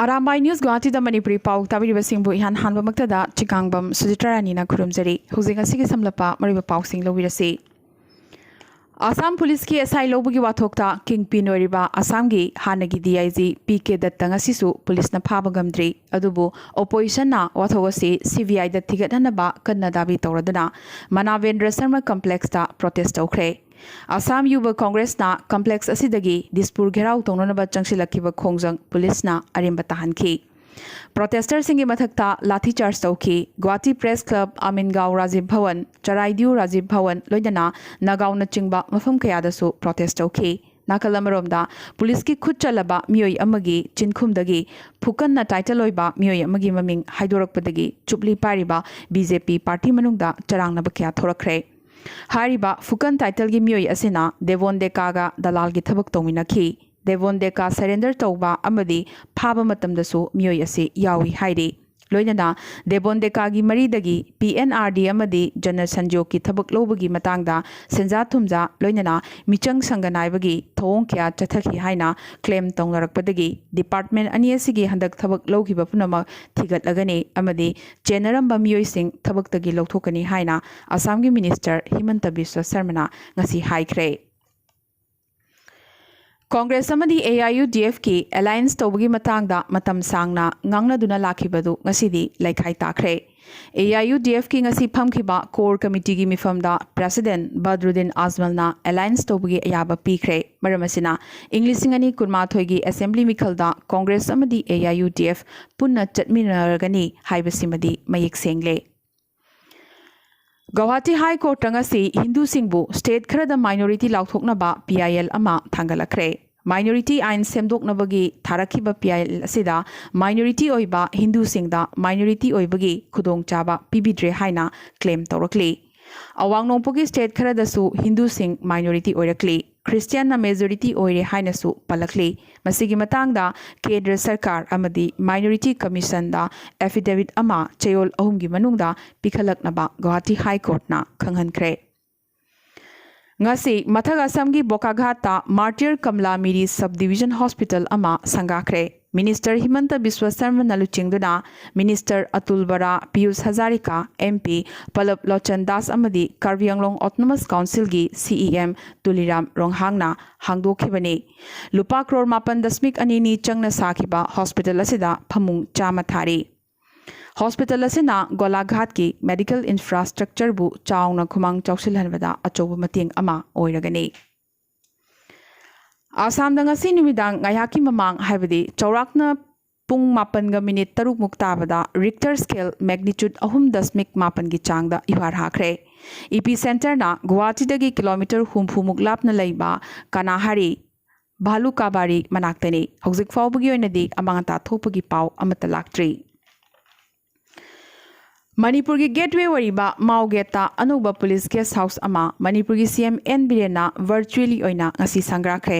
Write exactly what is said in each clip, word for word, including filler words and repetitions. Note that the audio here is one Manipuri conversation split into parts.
ꯑꯔꯥꯝꯕꯥꯏ ꯅ꯭ꯌꯨꯁ ꯒꯨꯋꯥꯍꯥꯇꯤꯗ ꯃꯅꯤꯄꯨꯔꯤ ꯄꯥꯎ ꯇꯥꯕꯤꯔꯤꯕꯁꯤꯡꯕꯨ ꯏꯍꯥꯟ ꯍꯥꯟꯕꯃꯛꯇꯗ ꯆꯤꯀꯥꯡꯕꯝ ꯁꯨꯖꯤꯇ꯭ꯔꯥ ꯔꯥꯅꯤꯅ ꯈꯨꯔꯨꯝꯖꯔꯤ꯫ ꯍꯧꯖꯤꯛ ꯉꯁꯤꯒꯤ ꯁꯝꯂꯞꯄ ꯃꯔꯨꯑꯣꯏꯕ ꯄꯥꯎꯁꯤꯡ ꯂꯧꯕꯤꯔꯁꯤ꯫ ꯑꯁꯥꯝ ꯄꯨꯂꯤꯁꯀꯤ ꯑꯦꯁ ꯑꯥꯏ ꯂꯧꯕꯒꯤ ꯋꯥꯊꯣꯛꯇ ꯀꯤꯡ ꯄꯤꯟ ꯑꯣꯏꯔꯤꯕ ꯑꯁꯥꯝꯒꯤ ꯍꯥꯟꯅꯒꯤ D I G P K ꯗꯠꯇ ꯉꯁꯤꯁꯨ ꯄꯨꯂꯤꯁꯅ ꯐꯥꯕ ꯉꯝꯗ꯭ꯔꯤ꯫ ꯑꯗꯨꯕꯨ ꯑꯣꯄꯣꯖꯤꯁꯟꯅ ꯋꯥꯊꯣꯛ ꯑꯁꯤ ꯁꯤ ꯕꯤ ꯑꯥꯏꯗ ꯊꯤꯒꯠꯍꯟꯅꯕ ꯀꯟꯅ ꯗꯥꯕꯤ ꯇꯧꯔꯗꯨꯅ ꯃꯅꯥꯕꯦꯟꯗ꯭ꯔ ꯁꯔꯃ ꯀꯝꯄ꯭ꯂꯦꯛꯁꯇ ꯄ꯭ꯔꯣꯇꯦꯁ ꯇꯧꯈ꯭ꯔꯦ꯫ ꯑꯁꯥꯝ ꯌꯨꯕ ꯀꯣꯡꯒ꯭ꯔꯦꯁꯅ ꯀꯝꯄ꯭ꯂꯦꯛꯁ ꯑꯁꯤꯗꯒꯤ ꯗꯤꯁꯄꯨꯔ ꯘꯦꯔꯥꯎ ꯇꯧꯅꯅꯕ ꯆꯪꯁꯤꯜꯂꯛꯈꯤꯕ ꯈꯣꯡꯖꯪ ꯄꯨꯂꯤꯁꯅ ꯑꯔꯦꯝꯕ ꯇꯥꯍꯟꯈꯤ꯫ ꯄ꯭ꯔꯣꯇꯦꯁꯇꯔꯁꯤꯡꯒꯤ ꯃꯊꯛꯇ ꯂꯥꯊꯤ ꯆꯥꯔꯖ ꯇꯧꯈꯤ꯫ ꯒꯨꯋꯥꯍꯥꯇꯤ ꯄ꯭ꯔꯦꯁ ꯀ꯭ꯂꯕ, ꯑꯃꯤꯟꯒꯥꯎ ꯔꯥꯖꯤꯚ ꯚꯋꯟ, ꯆꯔꯥꯏꯗ꯭ꯌꯨ ꯔꯥꯖꯤꯚ ꯚꯋꯟ, ꯂꯣꯏꯅꯅ ꯅꯥꯒꯥꯎꯅꯆꯤꯡꯕ ꯃꯐꯝ ꯀꯌꯥꯗꯁꯨ ꯄ꯭ꯔꯣꯇꯦꯁ ꯇꯧꯈꯤ꯫ ꯅꯥꯀꯜ ꯑꯃꯔꯣꯝꯗ, ꯄꯨꯂꯤꯁꯀꯤ ꯈꯨꯠ ꯆꯜꯂꯕ ꯃꯤꯑꯣꯏ ꯑꯃꯒꯤ ꯆꯤꯟꯈꯨꯝꯗꯒꯤ ꯐꯨꯀꯟꯅ ꯇꯥꯏꯇꯜ ꯑꯣꯏꯕ ꯃꯤꯑꯣꯏ ꯑꯃꯒꯤ ꯃꯃꯤꯡ ꯍꯥꯏꯗꯣꯔꯛꯄꯗꯒꯤ ꯆꯨꯞꯂꯤ ꯄꯥꯏꯔꯤꯕ ꯕꯤ ꯖꯦ ꯄꯤ ꯄꯥꯔꯇꯤ ꯃꯅꯨꯡꯗ ꯆꯔꯥꯡꯅꯕ ꯀꯌꯥ ꯊꯣꯔꯛꯈ꯭ꯔꯦ꯫ ꯍꯥꯏꯔꯤꯕ ꯐꯨꯀꯟ ꯇꯥꯏꯇꯜꯒꯤ ꯃꯤꯑꯣꯏ ꯑꯁꯤꯅ ꯗꯦꯕꯣꯟ ꯗꯦꯀꯥꯒ ꯗꯂꯥꯜꯒꯤ ꯊꯕꯛ ꯇꯧꯃꯤꯟꯅꯈꯤ꯫ ꯗꯦꯕꯣꯟ ꯗꯦꯀꯥ ꯁꯔꯦꯟꯗꯔ ꯇꯧꯕ ꯑꯃꯗꯤ ꯐꯥꯕ ꯃꯇꯝꯗꯁꯨ ꯃꯤꯑꯣꯏ ꯑꯁꯤ ꯌꯥꯎꯏ ꯍꯥꯏꯔꯤ꯫ ꯂꯣꯏꯅꯅ ꯗꯦꯕꯣꯟ ꯗꯦꯀꯥꯒꯤ ꯃꯔꯤꯗꯒꯤ ꯄꯤ ꯑꯦꯟ ꯑꯥꯔ ꯗꯤ ꯑꯃꯗꯤ ꯖꯅ ꯁꯟꯖꯣꯒꯀꯤ ꯊꯕꯛ ꯂꯧꯕꯒꯤ ꯃꯇꯥꯡꯗ ꯁꯦꯟꯖꯥ ꯊꯨꯝꯖꯥ, ꯂꯣꯏꯅꯅ ꯃꯤꯆꯪ ꯁꯪꯒ ꯅꯥꯏꯕꯒꯤ ꯊꯧꯑꯣꯡ ꯀꯌꯥ ꯆꯠꯊꯈꯤ ꯍꯥꯏꯅ ꯀ꯭ꯂꯦꯝ ꯇꯧꯅꯔꯛꯄꯗꯒꯤ ꯗꯤꯄꯥꯔꯠꯃꯦꯟ ꯑꯅꯤ ꯑꯁꯤꯒꯤ ꯍꯟꯗꯛ ꯊꯕꯛ ꯂꯧꯈꯤꯕ ꯄꯨꯝꯅꯃꯛ ꯊꯤꯒꯠꯂꯒꯅꯤ ꯑꯃꯗꯤ ꯆꯦꯟꯅꯔꯝꯕ ꯃꯤꯑꯣꯏꯁꯤꯡ ꯊꯕꯛꯇꯒꯤ ꯂꯧꯊꯣꯛꯀꯅꯤ ꯍꯥꯏꯅ ꯑꯁꯥꯝꯒꯤ ꯃꯤꯅꯤꯁꯇꯔ ꯍꯤꯃꯟꯇ ꯕꯤꯁ꯭ꯋ ꯁꯔꯃꯅ ꯉꯁꯤ ꯍꯥꯏꯈ꯭ꯔꯦ꯫ ꯀꯣꯡꯒ꯭ꯔꯦꯁ ꯑꯃꯗꯤ A I U D ꯑꯦꯐꯀꯤ alliance ꯇꯧꯕꯒꯤ ꯃꯇꯥꯡꯗ ꯃꯇꯝ ꯁꯥꯡꯅ ꯉꯥꯡꯅꯗꯨꯅ ꯂꯥꯛꯈꯤꯕꯗꯨ ꯉꯁꯤꯗꯤ ꯂꯩꯈꯥꯏ ꯇꯥꯈ꯭ꯔꯦ꯫ ꯑꯦ ꯑꯥꯏ ꯌꯨ ꯗꯤ ꯑꯦꯐꯀꯤ ꯉꯁꯤ ꯐꯝꯈꯤꯕ ꯀꯣꯔ ꯀꯃꯤꯇꯤꯒꯤ ꯃꯤꯐꯝꯗ ꯄ꯭ꯔꯦꯁꯤꯗꯦꯟꯠ ꯕꯗ꯭ꯔꯨꯗꯤꯟ ꯑꯖꯃꯜꯅ ꯑꯦꯂꯥꯏꯟꯁ ꯇꯧꯕꯒꯤ ꯑꯌꯥꯕ ꯄꯤꯈ꯭ꯔꯦ꯫ ꯃꯔꯝ ꯑꯁꯤꯅ, ꯏꯪ ꯂꯤꯁꯤꯡ ꯑꯅꯤ ꯀꯨꯟꯃꯥꯊꯣꯏꯒꯤ ꯑꯦꯁꯦꯝꯕ꯭ꯂꯤ ꯃꯤꯈꯜꯗ ꯀꯣꯡꯒ꯭ꯔꯦꯁ ꯑꯃꯗꯤ A I U D F ꯄꯨꯟꯅ ꯆꯠꯃꯤꯟꯅꯔꯒꯅꯤ ꯍꯥꯏꯕꯁꯤꯃꯗꯤ ꯃꯌꯦꯛ ꯁꯦꯡꯂꯦ꯫ ꯒꯧꯍꯥꯇꯤ ꯍꯥꯏ ꯀꯣꯔꯠꯇ ꯉꯁꯤ ꯍꯤꯟꯗꯨꯁꯤꯡꯕꯨ ꯁ꯭ꯇꯦꯠ ꯈꯔꯗ ꯃꯥꯏꯅꯣꯔꯤꯇꯤ ꯂꯥꯎꯊꯣꯛꯅꯕ ꯄꯤ ꯑꯥꯏ ꯑꯦꯜ ꯑꯃ ꯊꯥꯡꯒꯠꯂꯛꯈ꯭ꯔꯦ꯫ ꯃꯥꯏꯅꯣꯔꯤꯇꯤ ꯑꯥꯏꯟ ꯁꯦꯝꯗꯣꯛꯅꯕꯒꯤ ꯊꯥꯔꯛꯈꯤꯕ ꯄꯤ ꯑꯥꯏ ꯑꯦꯜ ꯑꯁꯤꯗ ꯃꯥꯏꯅꯣꯔꯤꯇꯤ ꯑꯣꯏꯕ ꯍꯤꯟꯗꯨꯁꯤꯡꯗ ꯃꯥꯏꯅꯣꯔꯤꯇꯤ ꯑꯣꯏꯕꯒꯤ ꯈꯨꯗꯣꯡꯆꯥꯕ ꯄꯤꯕꯤꯗ꯭ꯔꯦ ꯍꯥꯏꯅ ꯀ꯭ꯂꯦꯝ ꯇꯧꯔꯛꯂꯤ꯫ ꯑꯋꯥꯡ ꯅꯣꯡꯄꯣꯛꯀꯤ ꯁ꯭ꯇꯦꯠ ꯈꯔꯗꯁꯨ ꯍꯤꯟꯗꯨꯁꯤꯡ ꯃꯥꯏꯅꯣꯔꯤꯇꯤ ꯑꯣꯏꯔꯛꯂꯤ꯫ ꯈ꯭ꯔꯤꯁꯇꯤꯌꯥꯟꯅ ꯃꯦꯖꯣꯔꯤꯇꯤ ꯑꯣꯏꯔꯦ ꯍꯥꯏꯅꯁꯨ ꯄꯜꯂꯛꯂꯤ꯫ ꯃꯁꯤꯒꯤ ꯃꯇꯥꯡꯗ ꯀꯦꯟꯗ꯭ꯔ ꯁꯔꯀꯥꯔ ꯑꯃꯗꯤ ꯃꯥꯏꯅꯣꯔꯤꯇꯤ ꯀꯃꯤꯁꯟꯗ ꯑꯦꯐꯤꯗꯦꯕꯤꯠ ꯑꯃ ꯆꯌꯣꯜ ꯑꯍꯨꯝꯒꯤ ꯃꯅꯨꯡꯗ ꯄꯤꯈꯠꯂꯛꯅꯕ ꯒꯨꯋꯥꯍꯥꯇꯤ ꯍꯥꯏ ꯀꯣꯔꯠꯅ ꯈꯪꯍꯟꯈ꯭ꯔꯦ꯫ ꯉꯁꯤ ꯃꯊꯛ ꯑꯁꯥꯝꯒꯤ ꯕꯣꯀꯥꯘꯥꯠꯇ ꯃꯥꯔꯇꯤꯌꯔ ꯀꯝꯂꯥ ꯃꯤꯔꯤ ꯁꯕ ꯗꯤꯕꯤꯖꯟ ꯍꯣꯁꯄꯤꯇꯥꯜ ꯑꯃ ꯁꯪꯒꯥꯈ꯭ꯔꯦ꯫ ꯃꯤꯅꯤꯁꯇꯔ ꯍꯤꯃꯟꯇ ꯕꯤꯁ꯭ꯋ ꯁꯔꯃꯅ ꯂꯨꯆꯤꯡꯗꯨꯅ ꯃꯤꯅꯤꯁꯇꯔ ꯑꯇꯨꯜ ꯕꯔꯥ, ꯄꯤꯌꯨꯁ ꯍꯖꯥꯔꯤꯀꯥ, ꯑꯦꯝ ꯄꯤ ꯄꯂꯕ ꯂꯣꯆꯟ ꯗꯥꯁ ꯑꯃꯗꯤ ꯀꯥꯔꯕꯤ ꯑꯪꯂꯣꯡ ꯑꯣꯇꯣꯅꯣꯃꯁ ꯀꯥꯎꯟꯁꯤꯜꯒꯤ ꯁꯤ ꯏ ꯑꯦꯝ ꯇꯨꯂꯤꯔꯥꯝ ꯔꯣꯡꯍꯥꯡꯅ ꯍꯥꯡꯗꯣꯛꯈꯤꯕꯅꯤ꯫ ꯂꯨꯄꯥ ꯀ꯭ꯔꯣꯔ ꯃꯥꯄꯟ ꯗꯁꯃꯤꯛ ꯑꯅꯤ ꯅꯤ ꯆꯪꯅ ꯁꯥꯈꯤꯕ ꯍꯣꯁꯄꯤꯇꯥꯜ ꯑꯁꯤꯗ ꯐꯃꯨꯡ ꯆꯥꯝꯃ ꯊꯥꯔꯤ꯫ ꯍꯣꯁꯄꯤꯇꯥꯜ ꯑꯁꯤꯅ ꯒꯣꯂꯥꯘꯥꯠꯀꯤ ꯃꯦꯗꯤꯀꯦꯜ ꯏꯟꯐ꯭ꯔꯥꯁ꯭ꯇ꯭ꯔꯛꯆꯔꯕꯨ ꯆꯥꯎꯅ ꯈꯨꯃꯥꯡ ꯆꯥꯎꯁꯤꯜꯍꯟꯕꯗ ꯑꯆꯧꯕ ꯃꯇꯦꯡ ꯑꯃ ꯑꯣꯏꯔꯒꯅꯤ꯫ ꯑꯁꯥꯝꯗ ꯉꯁꯤ ꯅꯨꯃꯤꯗꯥꯡ ꯉꯥꯏꯍꯥꯛꯀꯤ ꯃꯃꯥꯡ, ꯍꯥꯏꯕꯗꯤ ꯆꯥꯎꯔꯥꯛꯅ ꯄꯨꯡ ꯃꯥꯄꯟꯒ ꯃꯤꯅꯤꯠ ꯇꯔꯨꯛꯃꯨꯛ ꯇꯥꯕꯗ, ꯔꯤꯛꯇꯔ ꯁ꯭ꯀꯦꯜ ꯃꯦꯒꯅꯤꯆꯨꯗ ꯑꯍꯨꯝ ꯗꯁꯃꯤꯛ ꯃꯥꯄꯟꯒꯤ ꯆꯥꯡꯗ ꯏꯍ꯭ꯋꯥꯔ ꯍꯥꯈ꯭ꯔꯦ꯫ ꯏꯄꯤ ꯁꯦꯟꯇꯔꯅ ꯒꯨꯋꯥꯍꯥꯇꯤꯗꯒꯤ ꯀꯤꯂꯣꯃꯤꯇꯔ ꯍꯨꯝꯐꯨꯃꯨꯛ ꯂꯥꯞꯅ ꯂꯩꯕ ꯀꯅꯥꯍꯥꯔꯤ ꯚꯥꯂꯨꯀꯥꯕꯥꯔꯤ ꯃꯅꯥꯛꯇꯅꯤ꯫ ꯍꯧꯖꯤꯛ ꯐꯥꯎꯕꯒꯤ ꯑꯣꯏꯅꯗꯤ ꯑꯃꯥꯡ ꯑꯇꯥ ꯊꯣꯛꯄꯒꯤ ꯄꯥꯎ ꯑꯃꯠꯇ ꯂꯥꯛꯇ꯭ꯔꯤ꯫ ꯃꯅꯤꯄꯨꯔꯒꯤ ꯒꯦꯠꯋꯦ ꯑꯣꯏꯔꯤꯕ ꯃꯥꯎ ꯒꯦꯠꯇ ꯑꯅꯧꯕ ꯄꯨꯂꯤꯁ ꯒꯦꯁ ꯍꯥꯎꯁ ꯑꯃ ꯃꯅꯤꯄꯨꯔꯒꯤ ꯁꯤ ꯑꯦꯝ ꯑꯦꯟ ꯕꯤꯔꯦꯟꯅ ꯚꯔꯆꯨꯋꯦꯂꯤ ꯑꯣꯏꯅ ꯉꯁꯤ ꯁꯪꯒꯥꯈ꯭ꯔꯦ꯫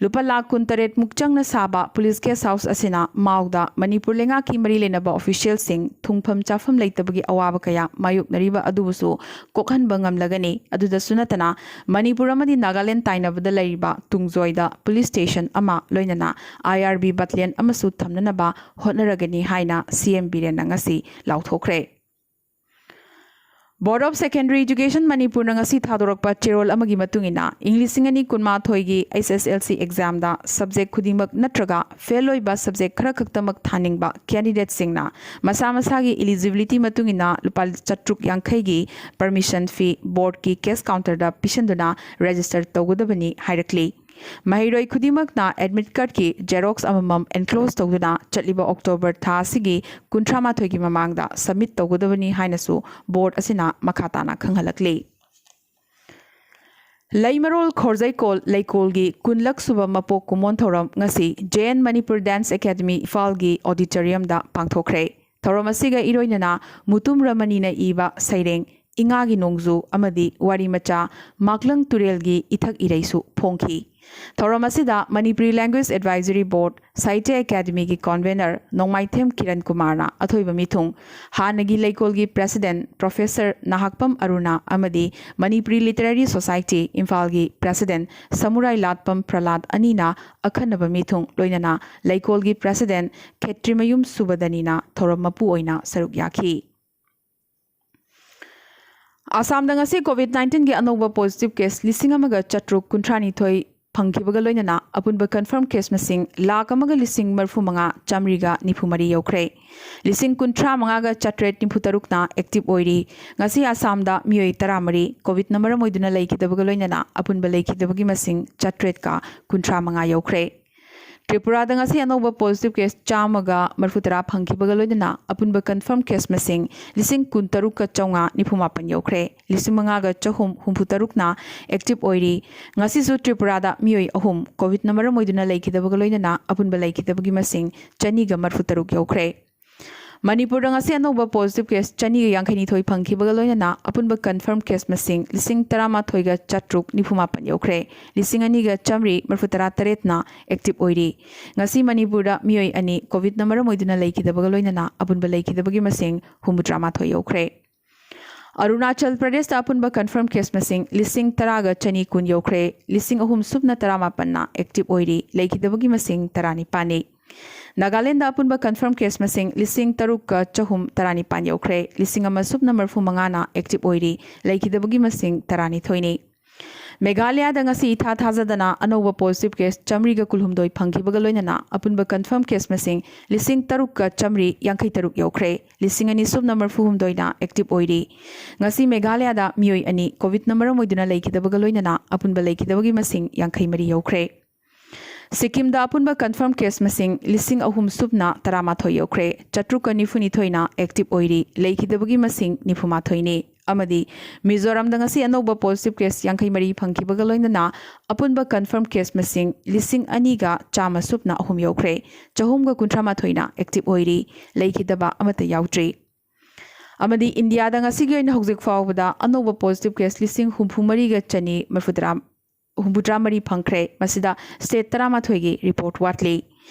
ꯂꯨꯄꯥ ꯂꯥꯈ ꯀꯨꯟꯇꯔꯦꯠ ꯃꯨꯛ ꯆꯪꯅ ꯁꯥꯕ ꯄꯨꯂꯤꯁ ꯒꯦꯁ ꯍꯥꯎꯁ ꯑꯁꯤꯅ ꯃꯥꯎꯗ ꯃꯅꯤꯄꯨꯔ ꯂꯩꯉꯥꯛꯀꯤ ꯃꯔꯤ ꯂꯩꯅꯕ ꯑꯣꯐꯤꯁꯤꯌꯦꯜꯁꯤꯡ ꯊꯨꯡꯐꯝ ꯆꯥꯐꯝ ꯂꯩꯇꯕꯒꯤ ꯑꯋꯥꯕ ꯀꯌꯥ ꯃꯥꯌꯣꯛꯅꯔꯤꯕ ꯑꯗꯨꯕꯨꯁꯨ ꯀꯣꯛꯍꯟꯕ ꯉꯝꯂꯒꯅꯤ꯫ ꯑꯗꯨꯗꯁꯨ ꯅꯠꯇꯅ, ꯃꯅꯤꯄꯨꯔ ꯑꯃꯗꯤ ꯅꯥꯒꯥꯂꯦꯟ ꯇꯥꯏꯅꯕꯗ ꯂꯩꯔꯤꯕ ꯇꯨꯡꯖꯣꯏꯗ ꯄꯨꯂꯤꯁ ꯁ꯭ꯇꯦꯁꯟ ꯑꯃ, ꯂꯣꯏꯅꯅ ꯑꯥꯏ ꯑꯥꯔ ꯕꯤ ꯕꯠꯂꯤꯌꯟ ꯑꯃꯁꯨ ꯊꯝꯅꯅꯕ ꯍꯣꯠꯅꯔꯒꯅꯤ ꯍꯥꯏꯅ ꯁꯤ ꯑꯦꯝ ꯕꯤꯔꯦꯟꯅ ꯉꯁꯤ ꯂꯥꯎꯊꯣꯛꯈ꯭ꯔꯦ꯫ Board of Secondary Education ꯃꯅꯤꯄꯨꯔꯅ ꯉꯁꯤ ꯊꯥꯗꯣꯔꯛꯄ ꯆꯦꯔꯣꯜ ꯑꯃꯒꯤ ꯃꯇꯨꯡ ꯏꯟꯅ, ꯏꯪ ꯂꯤꯁꯤꯡ ꯑꯅꯤ ꯀꯨꯟꯃꯥꯊꯣꯏꯒꯤ ꯑꯩꯆ ꯑꯦꯁ ꯑꯦꯜ ꯁꯤ ꯑꯦꯛꯖꯥꯝꯗ ꯁꯕꯖꯦꯛ ꯈꯨꯗꯤꯡꯃꯛ ꯅꯠꯇ꯭ꯔꯒ ꯐꯦꯜ ꯑꯣꯏꯕ ꯁꯕꯖꯦꯛ ꯈꯔꯈꯛꯇꯃꯛ ꯊꯥꯅꯤꯡꯕ ꯀꯦꯟꯗꯤꯗꯦꯠꯁꯤꯡꯅ ꯃꯁꯥ ꯃꯁꯥꯒꯤ ꯏꯂꯤꯖꯤꯕꯤꯂꯤꯇꯤ ꯃꯇꯨꯡ ꯏꯟꯅ ꯂꯨꯄꯥ ꯆꯥꯇ꯭ꯔꯨꯛ ꯌꯥꯡꯈꯩꯒꯤ ꯄꯔꯃꯤꯁꯟ ꯐꯤ ꯕꯣꯔꯗꯀꯤ ꯀꯦꯁ ꯀꯥꯎꯟꯇꯔꯗ ꯄꯤꯁꯤꯟꯗꯨꯅ ꯔꯦꯖꯤꯁꯇꯔ ꯇꯧꯒꯗꯕꯅꯤ ꯍꯥꯏꯔꯛꯂꯤ꯫ ꯃꯍꯩꯔꯣꯏ ꯈꯨꯗꯤꯡꯃꯛꯅ ꯑꯦꯗꯃꯤꯠ ꯀꯥꯔꯗꯀꯤ ꯖꯦꯔꯣꯛꯁ ꯑꯃꯃꯝ ꯑꯦꯟꯀ꯭ꯂꯣꯖ ꯇꯧꯗꯨꯅ ꯆꯠꯂꯤꯕ ꯑꯣꯛꯇꯣꯕꯔ ꯊꯥ ꯑꯁꯤꯒꯤ ꯀꯨꯟꯊ꯭ꯔꯥ ꯃꯥꯊꯣꯏꯒꯤ ꯃꯃꯥꯡꯗ ꯁꯕꯃꯤꯠ ꯇꯧꯒꯗꯕꯅꯤ ꯍꯥꯏꯅꯁꯨ ꯕꯣꯔꯗ ꯑꯁꯤꯅ ꯃꯈꯥ ꯇꯥꯅ ꯈꯪꯍꯜꯂꯛꯂꯤ꯫ ꯂꯩꯃꯔꯣꯜ ꯈꯣꯔꯖꯩꯀꯣꯜ ꯂꯩꯀꯣꯜꯒꯤ ꯀꯨꯟꯂꯛ ꯁꯨꯕ ꯃꯄꯣꯛ ꯀꯨꯝꯑꯣꯟ ꯊꯧꯔꯝ ꯉꯁꯤ J and Manipur dance academy ꯏꯝꯐꯥꯜꯒꯤ ꯑꯣꯗꯤꯇꯣꯔꯤꯌꯝꯗ ꯄꯥꯡꯊꯣꯛꯈ꯭ꯔꯦ꯫ ꯊꯧꯔꯝ ꯑꯁꯤꯒ ꯏꯔꯣꯏꯅꯅ ꯃꯨꯇꯨꯝ ꯔꯃꯅꯤꯅ ꯏꯕ ꯁꯩꯔꯦꯡ ꯏꯉꯥꯒꯤ ꯅꯣꯡꯖꯨ ꯑꯃꯗꯤ ꯋꯥꯔꯤ ꯃꯆꯥ ꯃꯥꯛꯂꯪ ꯇꯨꯔꯦꯜꯒꯤ ꯏꯊꯛ ꯏꯔꯩꯁꯨ ꯐꯣꯡꯈꯤ꯫ ꯊꯧꯔꯝ ꯑꯁꯤꯗ ꯃꯅꯤꯄꯨꯔꯤ ꯂꯦꯡꯒ꯭ꯋꯦꯖ ꯑꯦꯗꯚꯥꯏꯖꯔꯤ ꯕꯣꯔꯗ, ꯁꯥꯍꯤꯇ꯭ꯌ ꯑꯦꯀꯥꯗꯃꯤꯒꯤ ꯀꯟꯚꯦꯅꯔ ꯅꯣꯡꯃꯥꯏꯊꯦꯝ ꯀꯤꯔꯟ ꯀꯨꯃꯥꯔꯅ ꯑꯊꯣꯏꯕ ꯃꯤꯊꯨꯡ, ꯍꯥꯟꯅꯒꯤ ꯂꯩꯀꯣꯜꯒꯤ ꯄ꯭ꯔꯦꯁꯤꯗꯦꯟꯠ ꯄ꯭ꯔꯣꯐꯦꯁꯔ ꯅꯍꯥꯛꯄꯝ ꯑꯔꯨꯅꯥ ꯑꯃꯗꯤ ꯃꯅꯤꯄꯨꯔꯤ ꯂꯤꯇꯔꯦꯔꯤ ꯁꯣꯁꯥꯏꯇꯤ ꯏꯝꯐꯥꯜꯒꯤ ꯄ꯭ꯔꯦꯁꯤꯗꯦꯟꯠ ꯁꯃꯨꯔꯥꯏ ꯂꯥꯠꯄꯝ ꯄ꯭ꯔꯂꯥꯗ ꯑꯅꯤꯅ ꯑꯈꯟꯅꯕ ꯃꯤꯊꯨꯡ, ꯂꯣꯏꯅꯅ ꯂꯩꯀꯣꯜꯒꯤ ꯄ꯭ꯔꯦꯁꯤꯗꯦꯟꯠ ꯈꯦꯇ꯭ꯔꯤꯃꯌꯨꯝ ꯁꯨꯕꯗꯅꯤꯅ ꯊꯧꯔꯝ ꯃꯄꯨ ꯑꯣꯏꯅ ꯁꯔꯨꯛ ꯌꯥꯈꯤ꯫ ꯑꯁꯥꯝꯗ ꯉꯁꯤ ꯀꯣꯚꯤꯗ ꯅꯥꯏꯟꯇꯤꯟꯒꯤ ꯑꯅꯧꯕ ꯄꯣꯖꯤꯇꯤꯚ ꯀꯦꯁ ꯂꯤꯁꯤꯡ ꯑꯃꯒ ꯆꯥꯇ꯭ꯔꯨꯛ ꯀꯨꯟꯊ꯭ꯔꯥꯅꯤꯊꯣꯏ ꯐꯪꯈꯤꯕꯒ ꯂꯣꯏꯅꯅ ꯑꯄꯨꯟꯕ ꯀꯟꯐꯥꯔꯝ ꯀꯦꯁ ꯃꯁꯤꯡ ꯂꯥꯈ ꯑꯃꯒ ꯂꯤꯁꯤꯡ ꯃꯔꯤꯐꯨ ꯃꯉꯥ ꯆꯥꯃꯔꯤꯒ ꯅꯤꯐꯨ ꯃꯔꯤ ꯌꯧꯈ꯭ꯔꯦ꯫ ꯂꯤꯁꯤꯡ ꯀꯨꯟꯊ꯭ꯔꯥ ꯃꯉꯥꯒ ꯆꯥꯇ꯭ꯔꯦꯠ ꯅꯤꯐꯨ ꯇꯔꯨꯛꯅ ꯑꯦꯛꯇꯤꯚ ꯑꯣꯏꯔꯤ꯫ ꯉꯁꯤ ꯑꯁꯥꯝꯗ ꯃꯤꯑꯣꯏ ꯇꯔꯥꯃꯔꯤ ꯀꯣꯚꯤꯗꯅ ꯃꯔꯝ ꯑꯣꯏꯗꯨꯅ ꯂꯩꯈꯤꯗꯕꯒ ꯂꯣꯏꯅꯅ ꯑꯄꯨꯟꯕ ꯂꯩꯈꯤꯗꯕꯒꯤ ꯃꯁꯤꯡ ꯆꯥꯇ꯭ꯔꯦꯠꯀ ꯀꯨꯟꯊ꯭ꯔꯥ ꯃꯉꯥ ꯌꯧꯈ꯭ꯔꯦ꯫ ꯇ꯭ꯔꯤꯄꯨꯔꯥꯗ ꯉꯁꯤ ꯑꯅꯧꯕ ꯄꯣꯖꯤꯇꯤꯚ ꯀꯦꯁ ꯆꯥꯝꯃꯒ ꯃꯔꯤꯐꯨ ꯇꯔꯥ ꯐꯪꯈꯤꯕꯒ ꯂꯣꯏꯅꯅ ꯑꯄꯨꯟꯕ ꯀꯟꯐꯥꯔꯝ ꯀꯦꯁ ꯃꯁꯤꯡ ꯂꯤꯁꯤꯡ ꯀꯨꯟꯇꯔꯨꯛꯀ ꯆꯥꯝꯃꯉꯥ ꯅꯤꯐꯨ ꯃꯥꯄꯟ ꯌꯧꯈ꯭ꯔꯦ꯫ ꯂꯤꯁꯤꯡ ꯃꯉꯥꯒ ꯆꯍꯨꯝ ꯍꯨꯝꯐꯨ ꯇꯔꯨꯛꯅ ꯑꯦꯛꯇꯤꯚ ꯑꯣꯏꯔꯤ꯫ ꯉꯁꯤꯁꯨ ꯇ꯭ꯔꯤꯄꯨꯔꯥꯗ ꯃꯤꯑꯣꯏ ꯑꯍꯨꯝ ꯀꯣꯚꯤꯗꯅ ꯃꯔꯝ ꯑꯣꯏꯗꯨꯅ ꯂꯩꯈꯤꯗꯕꯒ ꯂꯣꯏꯅꯅ ꯑꯄꯨꯟꯕ ꯂꯩꯈꯤꯗꯕꯒꯤ ꯃꯁꯤꯡ ꯆꯅꯤꯒ ꯃꯔꯤꯐꯨ ꯇꯔꯨꯛ ꯌꯧꯈ꯭ꯔꯦ꯫ ꯃꯅꯤꯄꯨꯔꯗ ꯉꯁꯤ ꯑꯅꯧꯕ ꯄꯣꯖꯤꯇꯤꯚ ꯀꯦꯁ ꯆꯅꯤꯒ ꯌꯥꯡꯈꯩꯅꯤꯊꯣꯏ ꯐꯪꯈꯤꯕꯒ ꯂꯣꯏꯅꯅ ꯑꯄꯨꯟꯕ ꯀꯟꯐꯥꯔꯝ ꯀꯦꯁ ꯃꯁꯤꯡ ꯂꯤꯁꯤꯡ ꯇꯔꯥꯃꯥꯊꯣꯏꯒ ꯆꯥꯇ꯭ꯔꯨꯛ ꯅꯤꯐꯨ ꯃꯥꯄꯟ ꯌꯧꯈ꯭ꯔꯦ꯫ ꯂꯤꯁꯤꯡ ꯑꯅꯤꯒ ꯆꯥꯃꯔꯤ ꯃꯔꯤꯐꯨ ꯇꯔꯥ ꯇꯔꯦꯠꯅ ꯑꯦꯛꯇꯤꯚ ꯑꯣꯏꯔꯤ꯫ ꯉꯁꯤ ꯃꯅꯤꯄꯨꯔꯗ ꯃꯤꯑꯣꯏ ꯑꯅꯤ ꯀꯣꯚꯤꯗꯅ ꯃꯔꯝ ꯑꯣꯏꯗꯨꯅ ꯂꯩꯈꯤꯗꯕꯒ ꯂꯣꯏꯅꯅ ꯑꯄꯨꯟꯕ ꯂꯩꯈꯤꯗꯕꯒꯤ ꯃꯁꯤꯡ ꯍꯨꯝꯐꯨꯇꯔꯥ ꯃꯥꯊꯣꯏ ꯌꯧꯈ꯭ꯔꯦ꯫ ꯑꯔꯨꯅꯥꯆꯜ ꯄ꯭ꯔꯗꯦꯁꯇ ꯑꯄꯨꯟꯕ ꯀꯟꯐꯥꯔꯝ ꯀꯦꯁ ꯃꯁꯤꯡ ꯂꯤꯁꯤꯡ ꯇꯔꯥꯒ ꯆꯅꯤ ꯀꯨꯟ ꯌꯧꯈ꯭ꯔꯦ꯫ ꯂꯤꯁꯤꯡ ꯑꯍꯨꯝ ꯁꯨꯞꯅ ꯇꯔꯥꯃꯥꯄꯟꯅ ꯑꯦꯛꯇꯤꯚ ꯑꯣꯏꯔꯤ꯫ ꯂꯩꯈꯤꯗꯕꯒꯤ ꯃꯁꯤꯡ ꯇꯔꯥꯅꯤꯄꯥꯟꯅꯤ꯫ ꯅꯥꯒꯥꯂꯦꯟꯗ ꯑꯄꯨꯟꯕ ꯀꯟꯐꯥꯔꯝ ꯀꯦꯁ ꯃꯁꯤꯡ ꯂꯤꯁꯤꯡ ꯇꯔꯨꯛꯀ ꯆꯍꯨꯝ ꯇꯔꯥꯅꯤꯄꯥꯟ ꯌꯧꯈ꯭ꯔꯦ꯫ ꯂꯤꯁꯤꯡ ꯑꯃ ꯁꯨꯞꯅ ꯃꯔꯤꯐꯨ ꯃꯉꯥꯅ ꯑꯦꯛꯇꯤꯚ ꯑꯣꯏꯔꯤ꯫ ꯂꯩꯈꯤꯗꯕꯒꯤ ꯃꯁꯤꯡ ꯇꯔꯥꯅꯤꯊꯣꯏꯅꯤ꯫ ꯃꯦꯘꯥꯂꯌꯥꯗ ꯉꯁꯤ ꯏꯊꯥ ꯊꯥꯖꯗꯅ ꯑꯅꯧꯕ ꯄꯣꯖꯤꯇꯤꯚ ꯀꯦꯁ ꯆꯥꯃꯔꯤꯒ ꯀꯨꯟꯍꯨꯝꯗꯣꯏ ꯐꯪꯈꯤꯕꯒ ꯂꯣꯏꯅꯅ ꯑꯄꯨꯟꯕ ꯀꯟꯐꯥꯔꯝ ꯀꯦꯁ ꯃꯁꯤꯡ ꯂꯤꯁꯤꯡ ꯇꯔꯨꯛꯀ ꯆꯥꯃꯔꯤ ꯌꯥꯡꯈꯩ ꯇꯔꯨꯛ ꯌꯧꯈ꯭ꯔꯦ꯫ ꯂꯤꯁꯤꯡ ꯑꯅꯤ ꯁꯨꯞꯅ ꯃꯔꯤꯐꯨ ꯍꯨꯝꯗꯣꯏꯅ ꯑꯦꯛꯇꯤꯚ ꯑꯣꯏꯔꯤ꯫ ꯉꯁꯤ ꯃꯦꯘꯥꯂꯌꯥꯗ ꯃꯤꯑꯣꯏ ꯑꯅꯤ ꯀꯣꯚꯤꯗꯅ ꯃꯔꯝ ꯑꯣꯏꯗꯨꯅ ꯂꯩꯈꯤꯗꯕꯒ ꯂꯣꯏꯅꯅ ꯑꯄꯨꯟꯕ ꯂꯩꯈꯤꯗꯕꯒꯤ ꯃꯁꯤꯡ ꯌꯥꯡꯈꯩ ꯃꯔꯤ ꯌꯧꯈ꯭ꯔꯦ꯫ ꯁꯤꯛꯀꯤꯝꯗ ꯑꯄꯨꯟꯕ ꯀꯟꯐꯥꯔꯝ ꯀꯦꯁ ꯃꯁꯤꯡ ꯂꯤꯁꯤꯡ ꯑꯍꯨꯝ ꯁꯨꯞꯅ ꯇꯔꯥꯃꯥꯊꯣꯏ ꯌꯧꯈ꯭ꯔꯦ꯫ ꯆꯥꯇ꯭ꯔꯨꯛꯀ ꯅꯤꯐꯨꯅꯤꯊꯣꯏꯅ ꯑꯦꯛꯇꯤꯚ ꯑꯣꯏꯔꯤ꯫ ꯂꯩꯈꯤꯗꯕꯒꯤ ꯃꯁꯤꯡ ꯅꯤꯐꯨꯃꯥꯊꯣꯏꯅꯤ꯫ ꯑꯃꯗꯤ ꯃꯤꯖꯣꯔꯥꯝꯗ ꯉꯁꯤ ꯑꯅꯧꯕ ꯄꯣꯖꯤꯇꯤꯚ ꯀꯦꯁ ꯌꯥꯡꯈꯩ ꯃꯔꯤ ꯐꯪꯈꯤꯕꯒ ꯂꯣꯏꯅꯅ ꯑꯄꯨꯟꯕ ꯀꯟꯐꯥꯔꯝ ꯀꯦꯁ ꯃꯁꯤꯡ ꯂꯤꯁꯤꯡ ꯑꯅꯤꯒ ꯆꯥꯝꯃ ꯁꯨꯞꯅ ꯑꯍꯨꯝ ꯌꯧꯈ꯭ꯔꯦ꯫ ꯆꯍꯨꯝꯒ ꯀꯨꯟꯊ꯭ꯔꯥ ꯃꯥꯊꯣꯏꯅ ꯑꯦꯛꯇꯤꯚ ꯑꯣꯏꯔꯤ꯫ ꯂꯩꯈꯤꯗꯕ ꯑꯃꯠꯇ ꯌꯥꯎꯗ꯭ꯔꯤ꯫ ꯑꯃꯗꯤ ꯏꯟꯗꯤꯌꯥꯗ ꯉꯁꯤꯒꯤ ꯑꯣꯏꯅ ꯍꯧꯖꯤꯛ ꯐꯥꯎꯕꯗ ꯑꯅꯧꯕ ꯄꯣꯖꯤꯇꯤꯚ ꯀꯦꯁ ꯂꯤꯁꯤꯡ ꯍꯨꯝꯐꯨ ꯃꯔꯤꯒ ꯆꯅꯤ ꯃꯔꯤꯐꯨ ꯇꯔꯥ ꯍꯨꯝꯐꯨꯇꯔꯥ ꯃꯔꯤ ꯐꯪꯈ꯭ꯔꯦ꯫ ꯃꯁꯤꯗ ꯁ꯭ꯇꯦꯠ ꯇꯔꯥꯃꯥꯊꯣꯏꯒꯤ ꯔꯤꯄꯣꯔꯠ ꯋꯥꯠꯂꯤ꯫